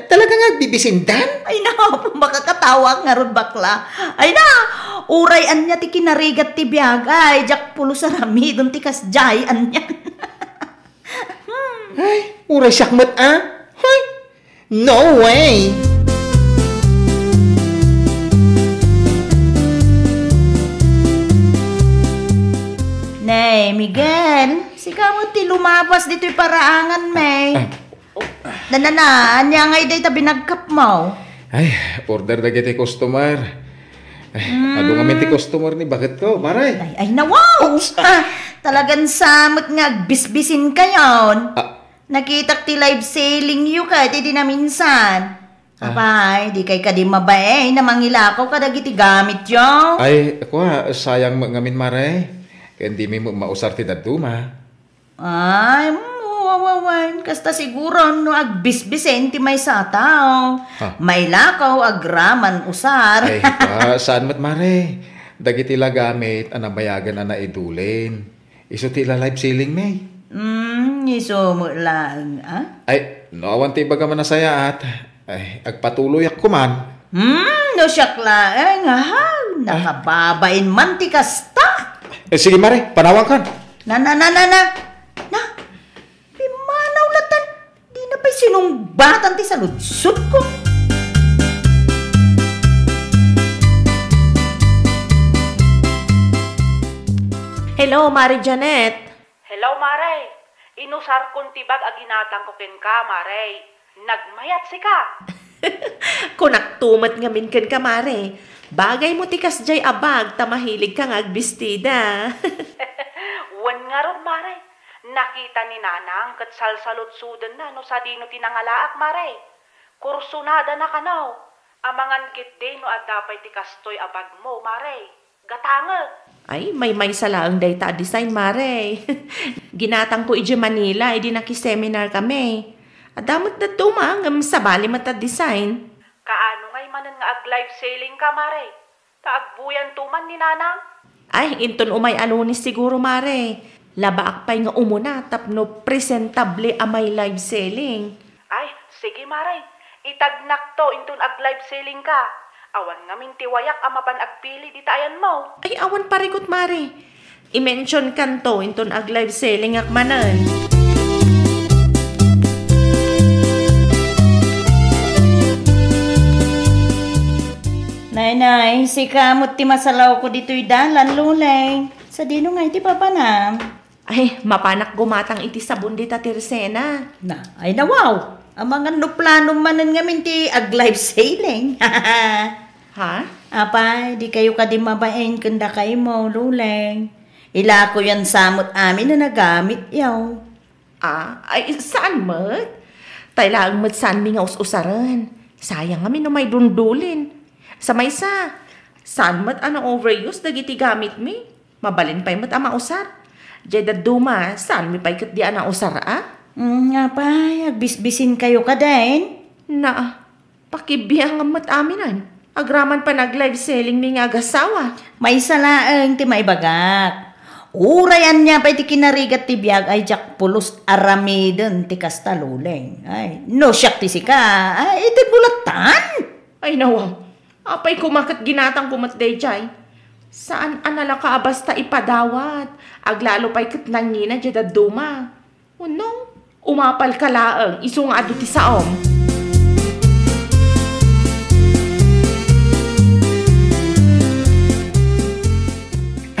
talaga nga agbibisindan? Ay, na, makakatawa ngarud, bakla. Ay, na, uray ania ti kinarigat ti biag, ay, diak pulos aramidon ti kasdiay, ania. Ay, uray siak met, a? Hoy! No way! Nay, Miguel, sika met ti lumapas ditoy paraangan, may. Ah. Na, na, na, ania ngay dayta binagkapmo? Ay, order dagiti customer. Ay, adu ngamin ti customer ni baketko, maray. Ay, ay, na, wow! Oops, ah. Ah, talagan sa met nga agbisbisinkayon. Ah. Nakitak ti live selling yo ket idi naminsan. Ah. Apay, dikay kadi mabain a mangilakaw kadagiti gamityo? Ay, kua, sayang met ngamin, maray. Ken dimi met mausar ti dadduma. Ay, mm, wawawen. Kasta siguro no agbisbisen ti maysa a tao. Ha? Mailakaw agraman usar. Ay, ah, saan met, maray? Dagiti la gamit a nabayagan a naidulin. Isu ti ila-live selling, may. Mm, isu met laeng, a? Ay, no awan ti ibagam a nasayaat, ay, agpatuloyak koman. Hmm, no siak laeng, aha, nakababain man ti kasta. Eh, sige, maray, panawankan. Na, na, na, na, na. Na, pimmanaw latan. Dina pay sinungbatan ti saludsodko. Hello, Mare Janet. Hello, Mare. Inusarkon ti bag a ginatangko kenka, Mare. Nagmayat sika. Kunakto met ngamin kenka, Mare. Bagaymo ti kasdiay a bag ta mahiligka nga agbistida. Wen ngarud, Mare. Nakita ni Nanang ket salsaludsodenna no sadino ti nangalaak, Mare. Kursunadana kano. Amangan ketdi no adda pay ti kastoy a bagmo, Mare. Gatangek. Ay, maymaysa laeng dayta a design, Mare. Ginatangko idiay Manila idi naki-seminar kami. Adda met dadduma ngem sabali met a design. Kaano ngay manen nga ag-live selling ka, Mare? Ta agbuyanto man ni Nanang? Ay, inton umay a Lunes siguro, Mare. Labaak pay nga umuna tapno presentable a may live selling. Ay, sige, Mare. Itagnakto inton ag-live selling ka. Awan ngamin ti wayak a mapan agpili dita ayanmo. Ay, awan parikut, Mare. I-mention kanto inton ag-live selling ak manen. Nay, nay, sika met ti masalawko ditoy dalan, Luleng. Sadino ngay ti papanam? Ay, mapanak gumatang iti sabon dita Tersena. Na, ay, na, wow! Amangan no plano manen ngamin ti ag-live selling. Ha? Apay, dikayo kadi mabain ken dakaymo, Luleng. Ilakoyan sa met amin a nagamit, yaw. Ah, ay, saan met? Tay laeng met saanmi nga us-usaren. Sayang ngamin no maidundulin. Sa maysa, saan met a na-overuse dagiti gamitmi? Mabalin pay met a mausar. Diay dadduma, saanmi pay ketdi a nausar, a? Mm, apay, agbisbisinkayo kadi? Na, pakibiangam met aminen. Agraman pay nag-live selling mi nga agasawa. Maysa laeng ti maibagak. Uray ania pay ti kinarigat ti biag ay diak pulos aramiden ti kasta, Luleng. Ay, no siak ti sika, ay, itedmo lattan. Ay, nawaw. Apay koma ket ginatangko met daydiay. Saan a nalaka a basta ipadawat. Aglalo pay ket nangina diay dadduma. Wenno, umapalka laeng isu nga adu ti saom.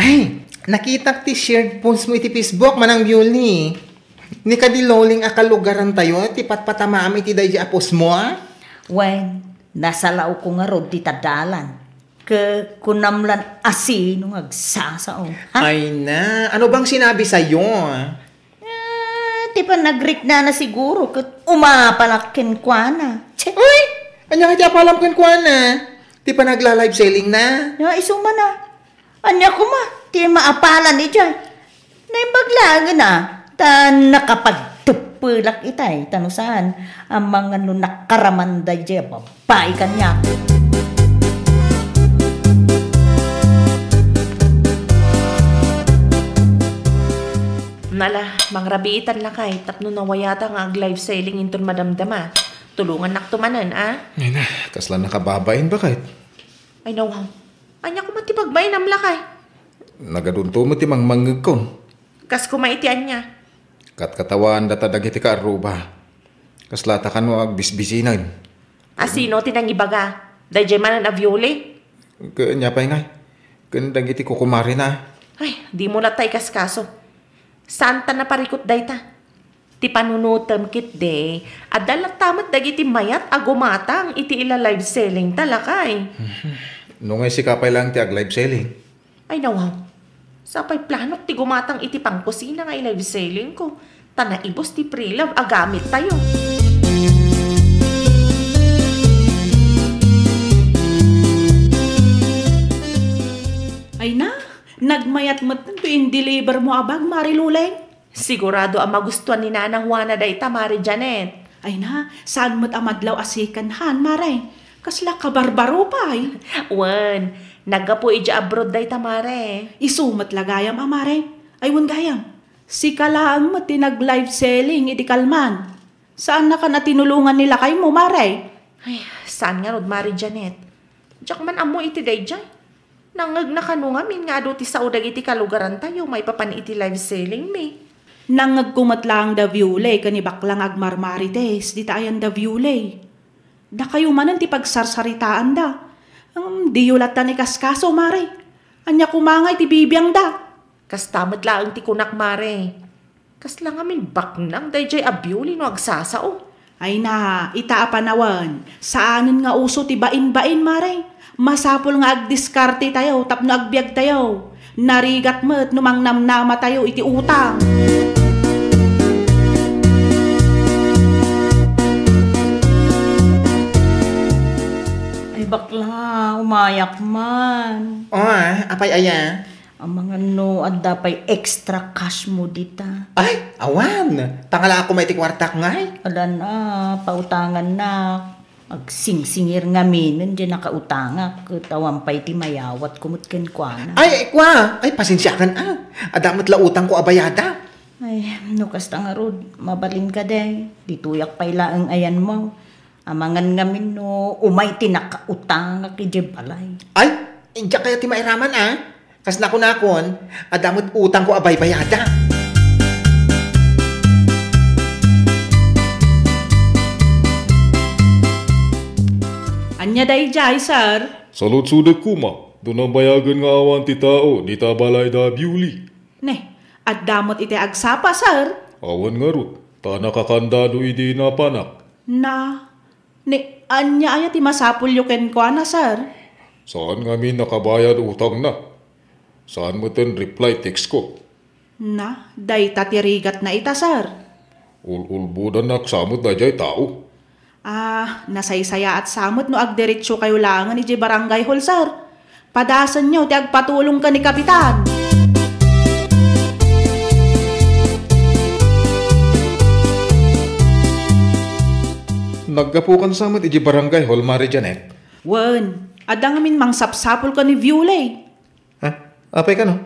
Ay, nakitak ti shared post mo iti Facebook, Manang Biuli. Ni kadi Luleng a kalugarantayo ti patpatamaam iti daydiay a post mo, a? Wen, nasalawko ngarud dita dalan. Ke-, kunam lan a sino nga agsasao, ha? Ay na, ano bang sinabi sa'yo, a? Ah, ti panagriknana siguro ket umapalak kenkuana. Che! Uy! Ania nga ti apalam kenkuana? Ti panagla-live selling na? Ya, isu man, a. Ania koma ti maapalan idiay? Naimbag laengen a, ta nakapagteppelak itay, ta no saan, amangan no nakaramanda idiay a babai kaniak. Nala, Mangrabiitan lakay, tapno nawayata nga ag-live selling inton madamdama. Tulongannakto manen, a? Ay na, kasla nakababain, baket? Ay, nawaw. Ania koma ti pagbainam lakay? Nagadunto met ti mangmangngegkon. Kas koma iti ania? Katkatawaandata dagiti kaarruba. Kaslata kano agbisbisinen. A, sino ti nangibaga? Daydiay manen a Viole? Ken ania pay ngay? Ken dagiti kukumarena? Ay, dimo latta ikaskaso. Saanta naparikut dayta. Ti panunotem ketdi, adda latta met dagiti mayat a gumatang iti ila-live selling ta lakay. No ngay sika pay laeng ti ag-live selling? Ay, nawaw. Sapay planok ti gumatang iti pangkusina nga i-live selling ko, ta naibus ti pre-love a gamittayo. Ay na, nagmayat met to in-deliver mo a bag, Mari Luleng. Sigurado a magustuan ni Nana Juana dayta, Mari Janet. Ay na, saan met a madlaw a second hand, Mare? Kasla kabarbaro pay. Wen, naggapu idiay abroad dayta, Mare. Isu met la gayam a, Mare. Ay, wen gayam. Sika laeng met ti nag-live selling idi kalman. Saannakan a tinulongan ni lakaymo, Mare? Ay, saan ngarud, Mari Janet. Diak man ammo iti daydiay. Nangngegna kano ngamin nga adu ti sao dagiti kalugarantayo maipapan iti live selling mi. Nangngegko met laeng da Viole ken ni Baklang agmarmarites dita ayan da Viole. Dakayo manen ti pagsarsaritaanda. Ngem diyo latta ni kaskaso, Mare. Ania koma ngay ti bibiangda? Kasta met laeng ti kunak, Mare. Kasla ngamin baknang daydiay a Viole no agsasao. Ay na, ita a panawen, saanen nga uso ti bain-bain, Mare. Masapul nga agdiskarte tayo tapno agbiag tayo. Narigat met no mangnamnama tayo iti utang. Ay, bakla, umayak man. Oh, apay aya? Amangan no adda pay extra cash mo dita. Ay, awan! Pangalaak koma iti kuartak ngay? Adan a, pautangannak. Agsingsingir ngaminen diay nakautangak, ket awan pay ti mayawatko met kenkuana. Ay, kua! Ay, pasensiakan a. Adda met la utangko a bayada. Ay, no kasta ngarud, mabalin kadi. Ditoyak pay laeng ayanmo. Amangan ngamin no umay ti nakautangak idiay balay. Ay, diak kaya ti mairaman a. Kas nakunakon, adda met utangko a baybayada. Ania daydiay, sir? Saludsodek koma, no nabayagen nga awan ti tao dita balay da Biuli. Ne, adda met iti agsapa, sir? Awan ngarud, ta nakakandado idi napanak. Na, Ni, ania aya ti masapulyo kenkuana, sir? Saan ngamin nakabayad utangna. Saan metten reply text ko. Na, dayta ti rigatna ita, sir. Ul-ulbodannak sa met daydiay tao. Ah, nasaysayaat sa met no agdiretso kayo laengen idiay barangay hall, sir. Padasenyo ti agpatulong ken ni Kapitan. Naggapukan sa met idiay barangay hall, Mari Janet? Wen, adda ngamin mangsapsapul ken ni Viole. Ha? Apay kano?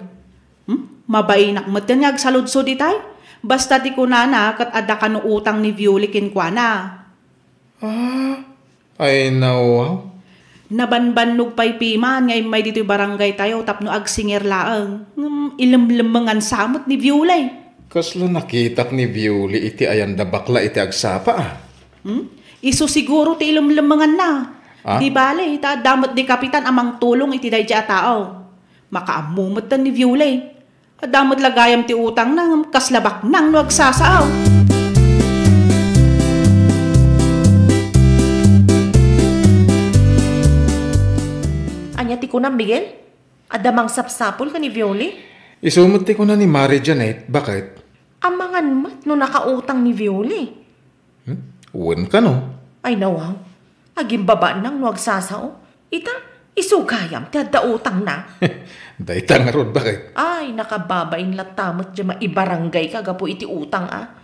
Hmm? Mabainak met ken nga agsaludsod itay. Basta ti kunana ket adda kano utang ni Viole kenkuana. Ah, ay, nawaw. Nabanbannog pay piman nga immay ditoy barangay tayo tapno agsingir laeng. Ngem ilemlemengan sa met ni Viole. Kasla nakitak ni Viole iti ayanda bakla iti agsapa, ah. Hmm? Isu siguro ti ilemlemenganna. Ah? Di bale, ta adda met ni Kapitan a mangtulong iti daydiay a tao. Makaammo met ni Viole. Adda met la gayam ti utangna, ngem kasla baknang no agsasaaw. Ania ti kunam, Miguel? Adda mangsapsapul ken ni Viole? Isu met ti kuna ni Mari Janet, baket? Amangan met no nakautang ni Viole. Hmm? Wen kano? Ay, nawaw. Agimbabaan lang no agsasao. Ita, isu gayam ti adda utangna. Dayta ngarud, baket? Ay, nakababain latta met diay maibarangay ka gapu iti utang, a.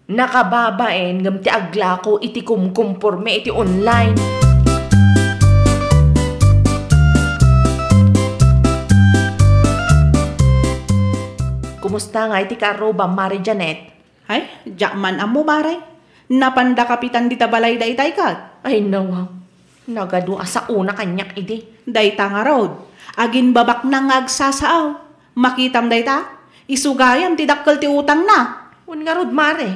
Nakababain ngem ti aglako iti kumkumporme iti online. Kamo Kumusta ngay ti karrubam, Mare Janet? Ay, diak man ammo, Mare. Napanda kapitan dita balay daytay ket? Ay, nawaw. Nagadu a saona kaniak idi. Dayta ngarud, agimbabaknang nga agsasao. Makitam dayta? Isu gayam ti dakkel ti utangna. Wen ngarud, Mare.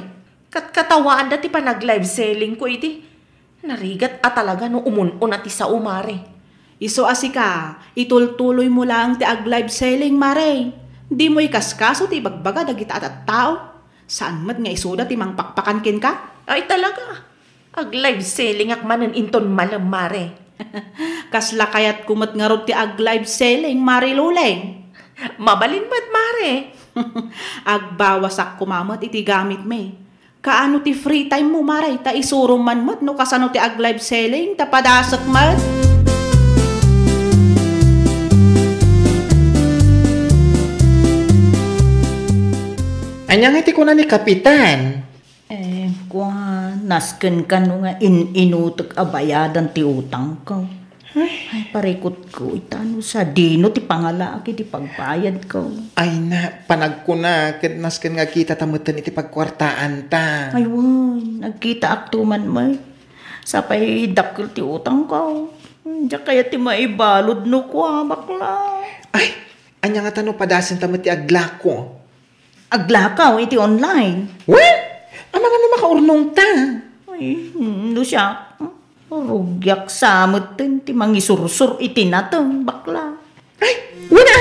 Katkatawaanda ti panag-live selling ko idi. Narigat a talaga no umun-una ti sao, Mare. Isu a sika, itultuloymo laeng ti ag-live selling, Mare. Dimo ikaskaso ti ibagbaga dagita a tattao. Saan met nga isuda ti mangpakpakan kenka? Ay, talaga. Ag-live selling ak manen inton malem, Mare. Kasla kayatko met ngarud ti ag-live selling, Mare Luleng. Mabalin met, Mare. Agbawasak koma met iti gamitmi. Kaano ti free time mo, Mare? Ta isurom man met no kasano ti ag-live selling, ta padasek met. Ania nga ti kuna ni Kapitan? Eh, kua, nasken kano nga in-inutek a bayadan ti utangko. Ay, parikutko, itano sadino ti pangalaak iti pagbayadko. Ay na, panagkuna, ket nasken nga agkitata metten iti pagkuartaanta. Ay, wen, agkitaakto man met. Sapay dakkel ti utangko. Diak kayat ti maibalud no kua, bakla. Ay, ania ngata no padasenta met ti aglako? Aglakaw iti online. Wen, amangan no makaurnongta. Ay, no siak, rugiak sa metten ti mangisursor iti nateng, bakla. Ay, wen a!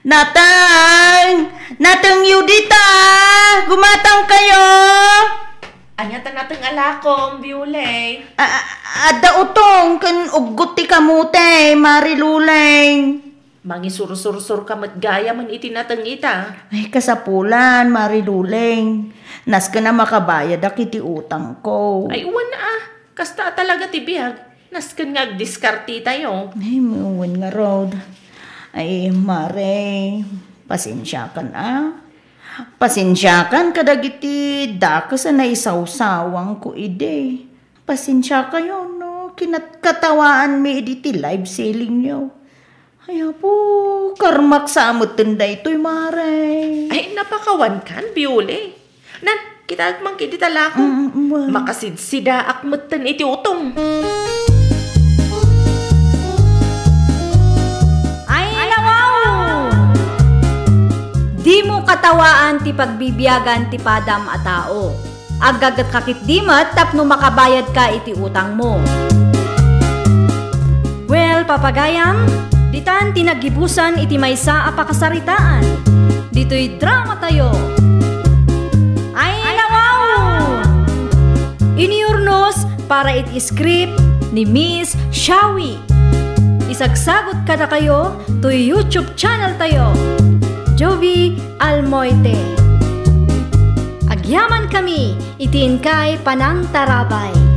Nateng! Natengyo dita! Gumatangkayo! Ania ta nateng a lakom, Biuleng? A-, a-, adda utong ken uggot ti kamote, Mari Luleng. Mangisursursurka met gayamen iti nateng ita. Ay, kasapulan, Mari Luleng. Nasken a makabayadak iti utangko. Ay, wen a. Kasta a talaga ti biag. Nasken nga agdiskartitayo. Ay, wen ngarud. Ay, Mare, pasensiakan a. Pasensiakan kadagiti dakes a naisawsawangko idi. Pasensiakayo no kinat-, katawaanmi idi ti live sellingyo. Ay, apo, karmak sa metten daytoy, Mare. Ay, napakawankan, Biule. Nan, kitaek man kidi ta lakom. Mm, mm, mm. Makasidsidaak metten iti utong. Ay, nawaw! Dimo katawaan ti pagbibiagan ti padam a tao. Aggagetka ketdi met tapno makabayadka iti utangmo. Well, papagayam, ditan ti naggibusan iti maysa a pakasaritaan. Ditoy dramatayo. Ay, nawaw! Inurnos para iti script ni Miss Shawi. Isagsagut kadakayo toy YouTube channel tayo, Jovi Almoite. Agyamankami iti inkay panangtarabay.